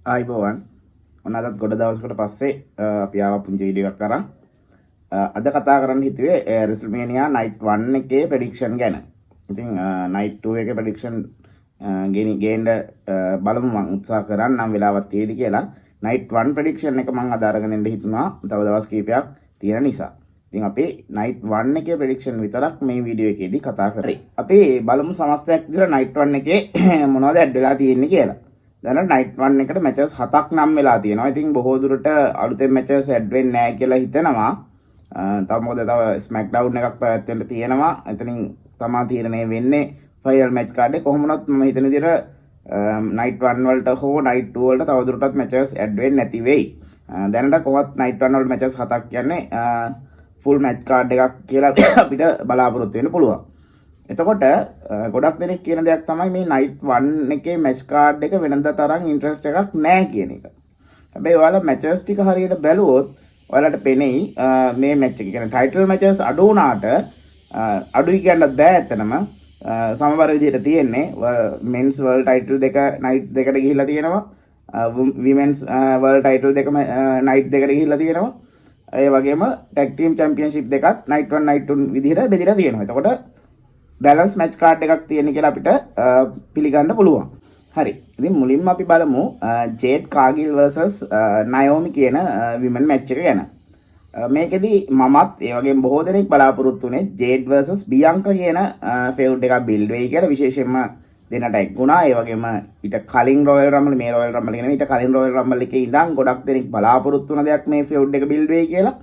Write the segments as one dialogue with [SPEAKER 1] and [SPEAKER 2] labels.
[SPEAKER 1] ආයිබෝවන්. ඔන්න අදත් ගොඩ දවසකට පස්සේ අපි ආවා පුංචි වීඩියෝ එකක් අරන්. අද කතා කරන්න හිතුවේ රෙස්ල්මේනියා නයිට් 1 එකේ ප්‍රෙඩික්ෂන් ගැන. ඉතින් නයිට් 2 එකේ ප්‍රෙඩික්ෂන් ගේන්න බලමු, මං උත්සාහ කරන්නම් වෙලාවක් තියෙදි කියලා. නයිට් 1 ප්‍රෙඩික්ෂන් එක මං අද අරගෙන එන්න හිතුණා, තව දවස් කීපයක් තියෙන නිසා. ඉතින් අපි නයිට් 1 එකේ ප්‍රෙඩික්ෂන් විතරක් මේ වීඩියෝ එකේදී කතා කරේ. අපි බලමු සමස්තයක් විතර නයිට් 1 එකේ මොනවද ඇඩ් වෙලා තියෙන්නේ කියලා. දැන් නයිට් 1 එකට මැචස් හතක් නම් වෙලා තියෙනවා. ඉතින් බොහෝ දුරට අලුතෙන් මැචස් ඇඩ් වෙන්නේ නැහැ කියලා හිතනවා. තව මොකද තව ස්මැක්ඩවුන් එකක් පැවැත්වෙන්න තියෙනවා. එතනින් තමා තීරණය වෙන්නේ ෆයිනල් මැච් කාඩ් එක. කොහොම වුණත් මම හිතන විදිහට නයිට් 1 වලට හෝ නයිට් 2 වලට තව දුරටත් මැචස් ඇඩ් වෙන්නේ නැති වෙයි. දැනට කොහොමත් නයිට් 1 වලට මැචස් හතක් කියන්නේ ෆුල් මැච් කාඩ් එකක් කියලා අපිට බලාපොරොත්තු වෙන්න පුළුවන්. එතකොට ගොඩක් දෙනෙක් කියන දෙයක් තමයි මේ නයිට් 1 එකේ මැච් කාඩ් එක වෙනදා තරම් ඉන්ට්‍රස්ට් එකක් නෑ කියන එක. හැබැයි ඔයාලා මැචස් ටික හරියට බැලුවොත් ඔයාලට පෙනෙයි මේ මැච් එක කියන්නේ ටයිටල් මැචස් අඩු වුණාට, අඩුයි කියන්නත් බෑ ඇත්තටම, සමබර විදිහට තියෙන්නේ. මෙන්ස් වර්ල්ඩ් ටයිටල් දෙක නයිට් දෙකට ගිහිල්ලා තියෙනවා. විමන්ස් වර්ල්ඩ් ටයිටල් දෙකම නයිට් දෙකට ගිහිල්ලා තියෙනවා. ඒ වගේම ටැග් ටීම් චැම්පියන්ෂිප් දෙකත් නයිට් 1, නයිට් 2 විදිහට බෙදලා තියෙනවා. එතකොට බැලන්ස් මැච් කාඩ් එකක් තියෙන කියලා අපිට පිළිගන්න පුළුවන්. හරි. ඉතින් මුලින්ම අපි බලමු ජේඩ් කාගිල් vs නයෝමි කියන විමන් මැච් එක ගැන. මේකෙදි මමත් ඒ වගේම බොහෝ දෙනෙක් බලාපොරොත්තු වුණේ ජේඩ් vs බියන්කා කියන ෆෙවුඩ් එකක් බිල්ඩ් වෙයි කියලා. විශේෂයෙන්ම දෙන්න ටැග් වුණා. ඒ වගේම ඊට කලින් රොයල් රම්බල්, මේ රොයල් රම්බල් එක නෙමෙයි, ඊට කලින් රොයල් රම්බල් එකේ ඉඳන් ගොඩක් දෙනෙක් බලාපොරොත්තු වුණ දෙයක් මේ ෆෙවුඩ් එක බිල්ඩ් වෙයි කියලා.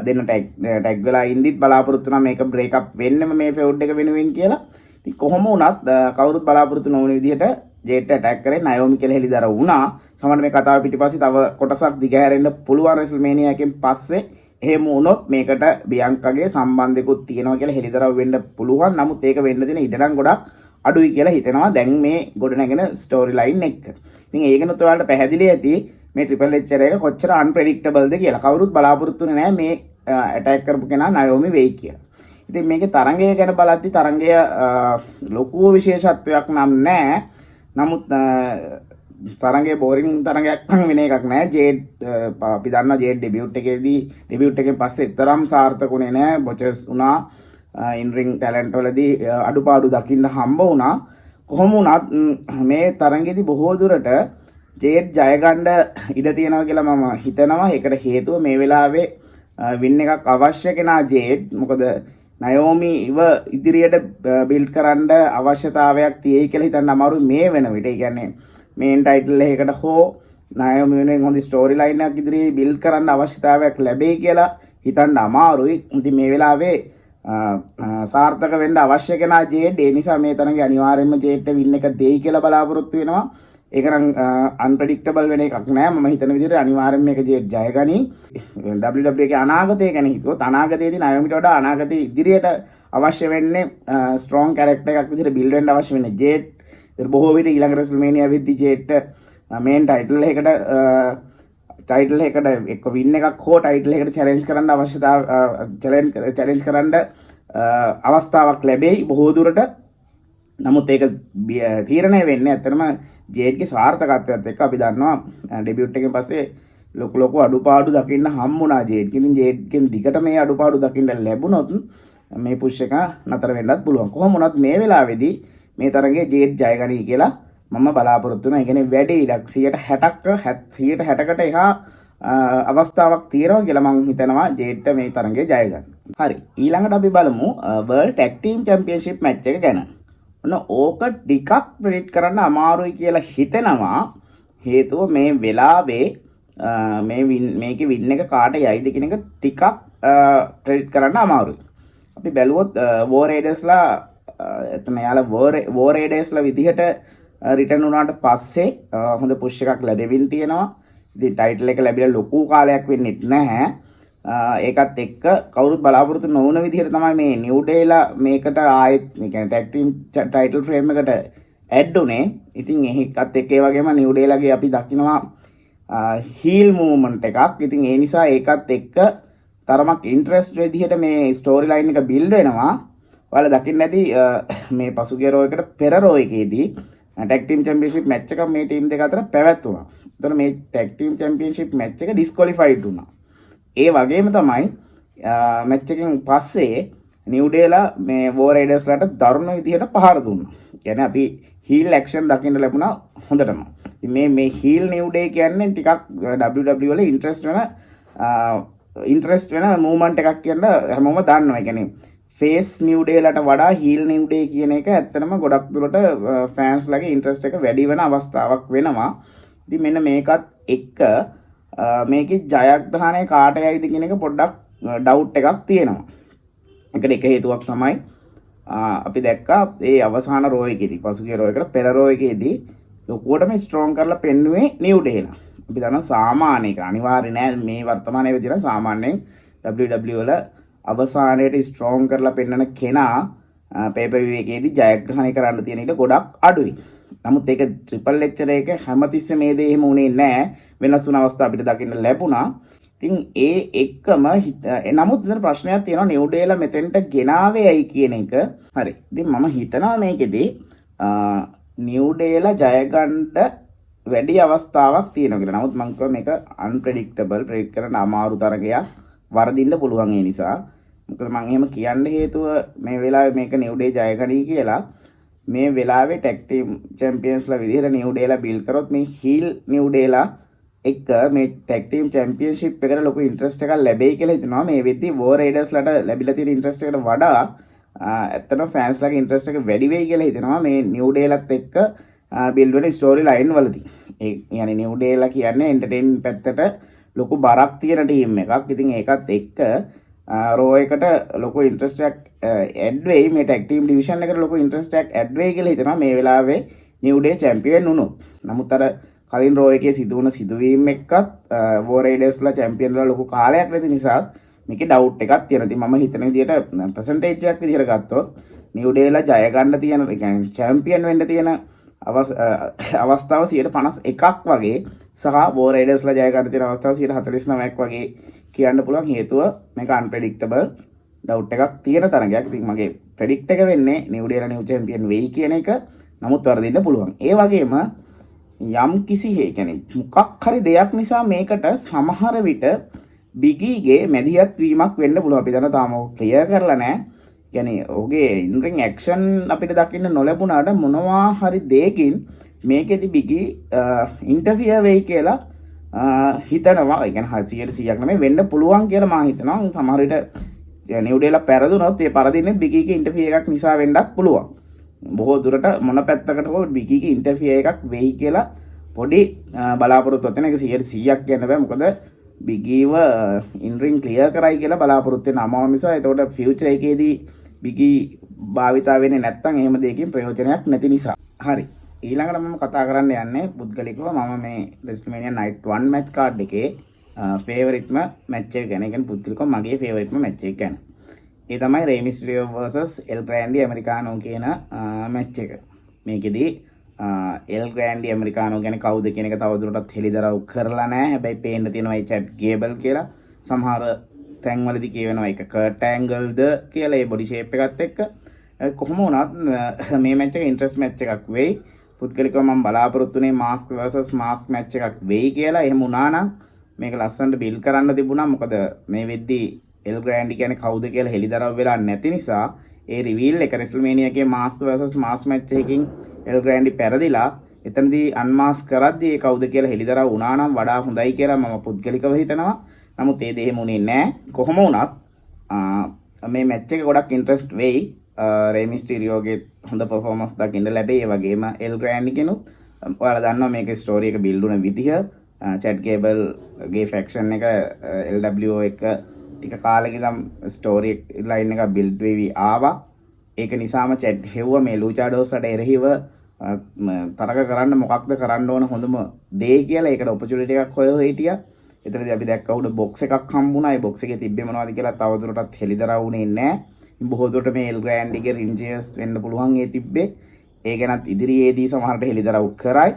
[SPEAKER 1] දෙන්න ටැග් ටැග් වෙලා ඉඳිත් බලාපොරොත්තු වුණා මේක බ්‍රේක් අප් වෙන්නෙම මේ ෆෙවුඩ් එක වෙනුවෙන් කියලා. ඉතින් කොහොම වුණත් කවුරුත් බලාපොරොත්තු නොවන විදිහට ජේඩ්ට ඇටැක් කරේ නයෝමි කියලා හෙළිදරව් වුණා. සමහර මේ කතාව පිටිපස්සේ තව කොටසක් දිගහැරෙන්න පුළුවන් රෙසල්මේනියා එකෙන් පස්සේ. එහෙම වුණොත් මේකට බියන්කාගේ සම්බන්ධයකුත් තියෙනවා කියලා හෙළිදරව් වෙන්න පුළුවන්. නමුත් ඒක වෙන්න දෙන ඉඩ නම් ගොඩක් අඩුයි කියලා හිතෙනවා දැන් මේ ගොඩනැගෙන ස්ටෝරි ලයින් එක. ඉතින් ඒකනොත් ඔයාලට පැහැදිලි ඇති මේ ට්‍රිපල් එච් එක කොච්චර අන්ප්‍රෙඩික්ටබල්ද කියලා. කවුරුත් බලාපොරොත්තු වෙන්නේ නැහැ මේ ඇටැක් කරපු කෙනා නයෝමි වෙයි කියලා. ඉතින් මේකේ තරඟය ගැන බලද්දි තරඟය ලොකු විශේෂත්වයක් නම් නෑ. නමුත් තරඟය බෝරින් තරඟයක් නම් වෙන එකක් නෑ. ජේඩ්, අපි දන්නවා ජේඩ් ඩෙබියුට් එකේදී, ඩෙබියුට් එකෙන් පස්සේ තරම් සාර්ථක වුණේ නෑ. බොචස් වුණා. ඉන් රින්ග් ටැලන්ට් වලදී අඩුපාඩු දකින්න හම්බ වුණා. කොහොම වුණත් මේ තරඟෙදි බොහෝ දුරට ජේඩ් ජය ගන්න ඉඩ තියෙනවා කියලා මම හිතනවා. ඒකට හේතුව මේ වෙලාවේ වින් එකක් අවශ්‍ය කෙනා ජේඩ්. මොකද නයෝමි ඉව ඉදිරියට බිල්ඩ් කරන්න අවශ්‍යතාවයක් තියෙයි කියලා හිතන්න අමාරුයි මේ වෙන විට. ඒ කියන්නේ මේන් ටයිටල් එකකට හෝ නයෝමි වෙනුවෙන් හොඳ ස්ටෝරි ලයින් එකක් ඉදිරියේ බිල්ඩ් කරන්න අවශ්‍යතාවයක් ලැබෙයි කියලා හිතන්න අමාරුයි. ඉතින් මේ වෙලාවේ සාර්ථක වෙන්න අවශ්‍ය කෙනා ජේඩ්. ඒ නිසා මේ තරඟේ අනිවාර්යයෙන්ම ජේඩ්ට වින් එක දෙයි කියලා බලාපොරොත්තු වෙනවා. ඒක නම් අන්ප්‍රෙඩික්ටබල් වෙන එකක් නෑ. මම හිතන විදිහට අනිවාර්යයෙන්ම මේක ජේඩ් ජය ගනී. WWE එකේ අනාගතය ගැන හිතුවොත් අනාගතයේදී නයෝමිට වඩා අනාගතයේ ඉදිරියට අවශ්‍ය වෙන්නේ ස්ට්‍රෝං කැරක්ටර් එකක් විදිහට බිල්ඩ් වෙන්න අවශ්‍ය වෙන්නේ ජේඩ්. ඒතර බොහෝ විට ඊළඟ රෙසල්මේනියා වෙද්දි ජේඩ්ට මේන් ටයිටල් එකට එක්ක වින් එකක් හෝ ටයිටල් එකට චැලෙන්ජ් කරන්න අවශ්‍යතාව, චැලෙන්ජ් චැලෙන්ජ් කරන්න අවස්ථාවක් ලැබෙයි බොහෝ දුරට. නමුත් ඒක තීරණය වෙන්නේ ඇත්තටම ජේඩ්ගේ සාර්ථකත්වයත් එක්ක. අපි දන්නවා ඩෙබියුට් එකෙන් පස්සේ ලොකු ලොකු අඩුපාඩු දකින්න හම්බුණා ජේඩ්. ඉතින් ජේඩ්ගෙන් දිගට මේ අඩුපාඩු දකින්න ලැබුණොත් මේ පුෂ් එක නතර වෙන්නත් පුළුවන්. කොහොම වුණත් මේ වෙලාවේදී මේ තරඟේ ජේඩ් ජය ගනී කියලා මම බලාපොරොත්තු වෙනවා. ඒ කියන්නේ වැඩි ඉඩක් 60ක්, 60කට එහා අවස්ථාවක් තියෙනවා කියලා මං හිතනවා ජේඩ්ට මේ තරඟේ ජය ගන්න. හරි. ඊළඟට අපි බලමු World Tag Team Championship match එක ගැන. ඔන්න ඕක ටිකක් ප්‍රෙඩික්ට් කරන්න අමාරුයි කියලා හිතෙනවා. හේතුව මේ වෙලාවේ මේ වින් මේකේ වින් එක කාට යයිද කියන එක ටිකක් ප්‍රෙඩික්ට් කරන්න අමාරුයි. අපි බැලුවොත් වෝ රේඩර්ස්ලා එතන එයාලා වෝ රේඩර්ස්ලා විදිහට රිටර්න් වුණාට පස්සේ හොඳ පුෂ් එකක් ලැබෙමින් තියෙනවා. ඉතින් ටයිටල් එක ලැබිලා ලොකු කාලයක් වෙන්නෙත් නැහැ. ඒකත් එක්ක කවුරුත් බලාපොරොත්තු නොවන විදිහට තමයි මේ නිව් ඩේලා මේකට ආයෙත්, මේ කියන්නේ ටැග් ටීම් ටයිටල් ෆ්‍රේම් එකට ඇඩ් උනේ. ඉතින් ඒකත් එක්ක ඒ වගේම නිව් ඩේලාගේ අපි දකිනවා හීල් මූව්මන්ට් එකක්. ඉතින් ඒ නිසා ඒකත් එක්ක තරමක් ඉන්ට්‍රස්ට් විදිහට මේ ස්ටෝරි ලයින් එක බිල්ඩ් වෙනවා. ඔයාලා දකින්න ඇති මේ පසුගිය රෝ එකට පෙර රෝ එකේදී ටැග් ටීම් චැම්පියන්ෂිප් මැච් එකක් මේ ටීම් දෙක අතර පැවැත්වුණා. එතකොට මේ ටැග් ටීම් චැම්පියන්ෂිප් මැච් එක ඩිස්කොලිෆයිඩ් වුණා. ඒ වගේම තමයි මැච් එකෙන් පස්සේ නිව් ඩේලා මේ වෝ රයිඩර්ස්ලාට දරුණු විදිහට පහර දුන්නා. කියන්නේ අපි හීල් ඇක්ෂන් දකින්න ලැබුණා හොඳටම. ඉතින් මේ මේ හීල් නිව් ඩේ කියන්නේ ටිකක් WWE වල ඉන්ට්‍රස්ට් වෙන මූව්මන්ට් එකක් කියන හැමෝම දන්නවා. ඒ කියන්නේ ෆේස් නිව් ඩේලට වඩා හීල් නිව් ඩේ කියන එක ඇත්තටම ගොඩක් දුරට ෆෑන්ස් ලගේ ඉන්ට්‍රස්ට් එක වැඩි වෙන අවස්ථාවක් වෙනවා. ඉතින් මෙන්න මේකත් එක්ක මේකේ ජයග්‍රහණය කාට යයිද කියන එක පොඩ්ඩක් ඩවුට් එකක් තියෙනවා. ඒකට එක හේතුවක් තමයි අපි දැක්කා ඒ අවසාන රෝ එකේදී, පසුගිය රෝ එකට පෙර රෝ එකේදී ලොකුවටම ස්ට්‍රෝං කරලා පෙන්නුවේ නිව් ඩේලා. අපි දන්නවා සාමාන්‍ය එක අනිවාර්ය නෑ, මේ වර්තමානයේ විදිහට සාමාන්‍යයෙන් WWE වල අවසානයේට ස්ට්‍රෝං කරලා පෙන්නන කෙනා පේ පර් විව් එකේදී ජයග්‍රහණය කරන්න තියෙන ඉඩ ගොඩක් අඩුයි. නමුත් ඒක ට්‍රිපල් එච් එක හැමතිස්සෙම මේ දේ එහෙම වුණේ නෑ. වෙනස් වුණ අවස්ථා අපිට දකින්න ලැබුණා. ඉතින් ඒ එක්කම නමුත් එතන ප්‍රශ්නයක් තියෙනවා නිව් ඩේලා මෙතෙන්ට ගෙනාවේ ඇයි කියන එක. හරි. ඉතින් මම හිතනවා මේකෙදි නිව් ඩේලා ජය ගන්න වැඩි අවස්ථාවක් තියෙනවා කියලා. නමුත් මං කිව්වා මේක අන්ප්‍රෙඩික්ටබල්, ප්‍රෙඩික්ට් කරන්න අමාරු තරගයක්, වරදින්න පුළුවන් ඒ නිසා. මොකද මං එහෙම කියන්න හේතුව මේ වෙලාවේ මේක නිව් ඩේ ජය ගනී කියලා, මේ වෙලාවේ ටැග් ටීම් චැම්පියන්ස්ලා විදිහට නිව් ඩේලා බිල්ඩ් කරොත් මේ හීල් නිව් ඩේලා එක්ක මේ ටැග් ටීම් චැම්පියන්ෂිප් එකට ලොකු ඉන්ට්‍රස්ට් එකක් ලැබෙයි කියලා හිතනවා. මේ වෙද්දි වෝ රයිඩර්ස්ලාට ලැබිලා තියෙන ඉන්ට්‍රස්ට් එකට වඩා ඇත්තටම ෆෑන්ස්ලාගේ ඉන්ට්‍රස්ට් එක වැඩි වෙයි කියලා හිතනවා මේ නිව් ඩේලත් එක්ක බිල්ඩ් වෙන ස්ටෝරි ලයින් වලදී. ඒ කියන්නේ නිව් ඩේලා කියන්නේ එන්ටර්ටේන් පැත්තට ලොකු බරක් තියෙන ටීම් එකක්. ඉතින් ඒකත් එක්ක රෝ එකට ලොකු ඉන්ට්‍රස්ට් එකක් ඇඩ් වෙයි, මේ ටැග් ටීම් ඩිවිෂන් එකට ලොකු ඉන්ට්‍රස්ට් එකක් ඇඩ් වෙයි කියලා හිතනවා මේ වෙලාවේ නිව් ඩේ චැම්පියන් වුණොත්. නමුත් අර කලින් රෝ එකේ සිදු වුණ සිදුවීම් එක්කත් වෝ රයිඩර්ස්ලා චැම්පියන් වෙලා ලොකු කාලයක් නැති නිසා මේකේ ඩවුට් එකක් තියෙනවා. ඉතින් මම හිතන විදිහට පර්සන්ටේජ් එකක් විදිහට ගත්තොත් නිව් ඩේලා ජය ගන්න තියෙන, ඒ කියන්නේ චැම්පියන් වෙන්න තියෙන අවස්ථාව 51ක් වගේ සහ වෝ රයිඩර්ස්ලා ජය ගන්න තියෙන අවස්ථාව 49ක් වගේ කියන්න පුළුවන්. හේතුව මේක අන්ප්‍රෙඩික්ටබල්, ඩවුට් එකක් තියෙන තරගයක්. ඉතින් මගේ ප්‍රෙඩික්ට් එක වෙන්නේ නිව් ඩේලා නිව් චැම්පියන් වෙයි කියන එක. නමුත් වරදින්න පුළුවන්. ඒ වගේම යම් කිසි හේ කියන්නේ මොකක් හරි දෙයක් නිසා මේකට සමහර විට බිගීගේ මැදිහත් වීමක් වෙන්න පුළුවන්. අපි දන්න තාම ඔක ක්ලියර් කරලා නැහැ. කියන්නේ ඔහුගේ ඉන් රින්ග් ඇක්ෂන් අපිට දකින්න නොලැබුණාට මොනවා හරි දෙයකින් මේකෙදි බිගී ඉන්ටර්ෆියර් වෙයි කියලා හිතනවා. ඒ කියන්නේ 100%ක් නෙමෙයි, වෙන්න පුළුවන් කියලා මම හිතනවා. සමහර විට නිව් ඩේලා පැරදුනොත් ඒ පරදින්නේ බිගීගේ ඉන්ටර්ෆියර් එකක් නිසා වෙන්නත් පුළුවන්. බොහෝ දුරට මොන පැත්තකට හෝ බිගීගේ ඉන්ටර්ෆියර් එකක් වෙයි කියලා පොඩි බලාපොරොත්තුවක් තියෙන එක 100%ක් කියන්න බෑ. මොකද බිගීව ඉන් රින්ග් ක්ලියර් කරයි කියලා බලාපොරොත්තු වෙන අමාරු නිසා. එතකොට ෆියුචර් එකේදී බිගී භාවිතා වෙන්නේ නැත්නම් එහෙම දෙයකින් ප්‍රයෝජනයක් නැති නිසා. හරි. ඊළඟට මම කතා කරන්න යන්නේ පුද්ගලිකව මම මේ WrestleMania Night 1 match card එකේ ෆේවරිට්ම මැච් එක ගැන. ඒ කියන්නේ පුද්ගලිකව මගේ ෆේවරිට්ම මැච් එක ගැන. ඒ තමයි Rey Mysterio versus El Grande Americano කියන මැච් එක. මේකෙදි El Grande Americano ගැන කවුද කියන එක තවදුරටත් හෙළිදරව් කරලා නැහැ. හැබැයි පේන්න තියෙනවා ඒ චැඩ් ගේබල් කියලා. සමහර තැන්වලදී කියවෙනවා ඒක කර්ට් ඇන්ගල්ද කියලා ඒ බොඩි ෂේප් එකත් එක්ක. කොහොම වුණත් මේ මැච් එක ඉන්ට්‍රස්ට් මැච් එකක් වෙයි. පුද්ගලිකව මම බලාපොරොත්තු වෙන්නේ මාස්ක් වර්සස් මාස්ක් මැච් එකක් වෙයි කියලා. එහෙම වුණා නම් මේක ලස්සනට බිල්ඩ් කරන්න තිබුණා. මොකද මේ වෙද්දී එල් ග්‍රෑන්ඩි කියන්නේ කවුද කියලා හෙළිදරව් වෙලා නැති නිසා ඒ රිවීල් එක රෙස්ල්මේනියා එකේ මාස්ක් වර්සස් මාස්ක් මැච් එකකින් එල් ග්‍රෑන්ඩි පැරදිලා එතනදී අන්මාස්ක් කරද්දී ඒ කවුද කියලා හෙළිදරව් වුණා නම් වඩා හොඳයි කියලා මම පුද්ගලිකව හිතනවා. නමුත් ඒ දේ එහෙම වුණේ නෑ. කොහොම වුණත් මේ මැච් එක ගොඩක් ඉන්ට්‍රස්ට් වෙයි. රේ මිස්ටීරියෝගේ හොඳ පර්ෆෝමන්ස් දකින්න ලැබෙයි. ඒ වගේම එල් ග්‍රෑන්ඩි කෙනුත් ඔයාලා දන්නවා මේකේ ස්ටෝරි එක බිල්ඩ් වුණ විදිහ. චැඩ් ගේබල්ගේ ෆැක්ෂන් එක LWO එක ටික කාලෙක ඉඳන් ස්ටෝරි ලයින් එක බිල්ඩ් වෙවි ආවා. ඒක නිසාම චැඩ් හෙව්ව මේ ලූචාඩෝස්ලට එරෙහිව තරග කරන්න මොකක්ද කරන්න ඕන හොඳම දේ කියලා. ඒකට ඔපචුනිටි එකක් හොය හොය හිටියා. එතනදී අපි දැක්ක උඩ බොක්ස් එකක් හම්බුණා. ඒ බොක්ස් එකේ තිබ්බේ මොනවද කියලා තවදුරටත් හෙළිදරව් වුණේ නැහැ. ඉතින් බොහෝ දුරට මේ එල් ග්‍රෑන්ඩිගේ රින්ග් ගියර්ස් වෙන්න පුළුවන් ඒ තිබ්බේ. ඒ ගැනත් ඉදිරියේදී සමහරට හෙළිදරව් කරයි.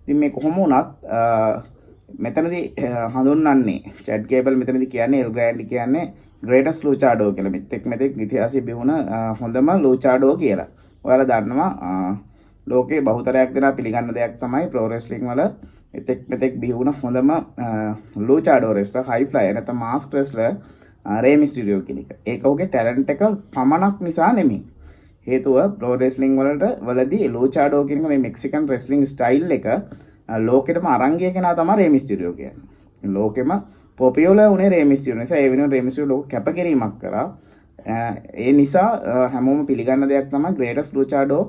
[SPEAKER 1] ඉතින් මේ කොහොම වුණත් මෙතනදී හඳුන්වන්නේ චැඩ් ගේබල් මෙතනදී කියන්නේ එල් ග්‍රෑන්ඩි කියන්නේ ග්‍රේටස්ට් ලූචාඩෝ කියලා. මෙතෙක් මෙතෙක් ඉතිහාසයේ බිහුණ හොඳම ලූචාඩෝ කියලා. ඔයාලා දන්නවා ලෝකේ බහුතරයක් දෙනා පිළිගන්න දෙයක් තමයි ප්‍රෝ රෙස්ලිං වල එතෙක් මෙතෙක් බිහි වුණ හොඳම ලූචාඩෝ රෙස්ලර්, හයි ෆ්ලයර් නැත්නම් මාස්ක් රෙස්ලර් රේ මිස්ටීරියෝ කියන එක. ඒක ඔහුගේ ටැලන්ට් එක පමණක් නිසා නෙමෙයි. හේතුව ප්‍රෝ රෙස්ලිං වලදී ලූචාඩෝ කියන මේ මෙක්සිකන් රෙස්ලිං ස්ටයිල් එක ලෝකෙටම අරන් ගිය කෙනා තමයි රේ මිස්ටීරියෝ කියන්නේ. ලෝකෙම පොපියුලර් වුණේ රේ මිස්ටීරියෝ නිසා. ඒ වෙනුවෙන් රේ මිස්ටීරියෝ ලොකු කැපකිරීමක් කරා. ඒ නිසා හැමෝම පිළිගන්න දෙයක් තමයි ග්‍රේටස්ට් ලූචාඩෝ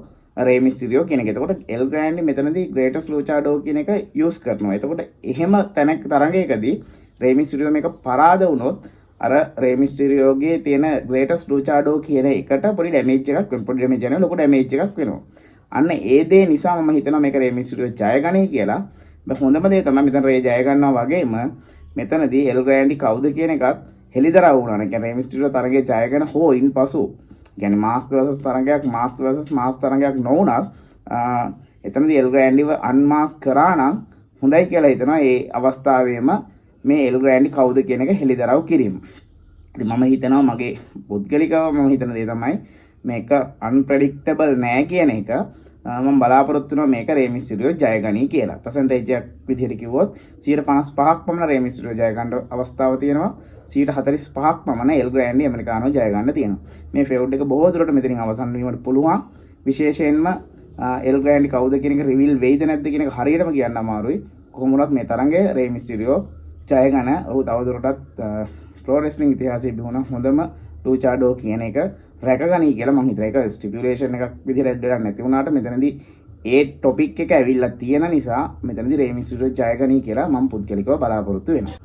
[SPEAKER 1] රේ මිස්ටීරියෝ කියන එක. එතකොට එල් ග්‍රෑන්ඩි මෙතනදී ග්‍රේටස්ට් ලූචාඩෝ කියන එක යූස් කරනවා. එතකොට එහෙම තැනක තරඟයකදී රේ මිස්ටීරියෝ මේක පරාද වුණොත් අර රේ මිස්ටීරියෝගේ තියෙන ග්‍රේටස්ට් ලූචාඩෝ කියන එකට පොඩි ඩැමේජ් එකක් වෙනවා. පොඩි ඩැමේජ් නෙවෙයි, ලොකු ඩැමේජ් එකක් වෙනවා. අන්න ඒ දේ නිසා මම හිතනවා මේක රේ මිස්ටීරියෝ ජය ගනී කියලා. හොඳම දේ තමයි මෙතන රේ ජය ගන්නවා වගේම මෙතනදී එල් ග්‍රෑන්ඩි කවුද කියන එකත් හෙළිදරව් වුණා නේ. කියන්නේ රේ මිස්ටීරියෝ තරගයේ ජයගෙන හෝ ඉන්පසු කියන්නේ මාස්ක් වර්සස් තරගයක්, මාස්ක් වර්සස් මාස්ක් තරගයක් නොවුනත් එතනදී එල් ග්‍රෑන්ඩිව අන්මාස්ක් කරා නම් හොඳයි කියලා හිතනවා. ඒ අවස්ථාවේම මේ එල් ග්‍රෑන්ඩි කවුද කියන එක හෙළිදරව් කිරීම. ඉතින් මම හිතනවා, මගේ පුද්ගලිකව මම හිතන දේ තමයි මේක අන්ප්‍රෙඩික්ටබල් නෑ කියන එක. මම බලාපොරොත්තු වෙනවා මේක රේ මිස්ටීරියෝ ජය ගනී කියලා. පර්සන්ටේජ් එකක් විදිහට කිව්වොත් 55ක් පමණ රේ මිස්ටීරියෝ ජය ගන්න අවස්ථාව තියෙනවා. 45ක් පමණ එල් ග්‍රෑන්ඩි ඇමරිකානෝ ජය ගන්න තියෙනවා. මේ ෆෙවුඩ් එක බොහෝ දුරට මෙතනින් අවසන් වීමට පුළුවන්. විශේෂයෙන්ම එල් ග්‍රෑන්ඩි කවුද කියන එක රිවීල් වෙයිද නැද්ද කියන එක හරියටම කියන්න අමාරුයි. කොහොම වුණත් මේ තරඟය රේ මිස්ටීරියෝ ජය ගන්න ඔහු තවදුරටත් ප්‍රෝ රෙස්ලිං ඉතිහාසයේ බිහි වුණ හොඳම ලූචාඩෝ කියන එක රැකගනී කියලා මං හිතනවා. ඒක ස්ටිපියුලේෂන් එකක් විදිහට ඇඩ් වෙලා නැති වුණාට මෙතනදී ඒ ටොපික් එක ඇවිල්ලා තියෙන නිසා මෙතනදී රේ මිස්ටීරියෝ ජය ගනී කියලා මම පුද්ගලිකව බලාපොරොත්තු වෙනවා.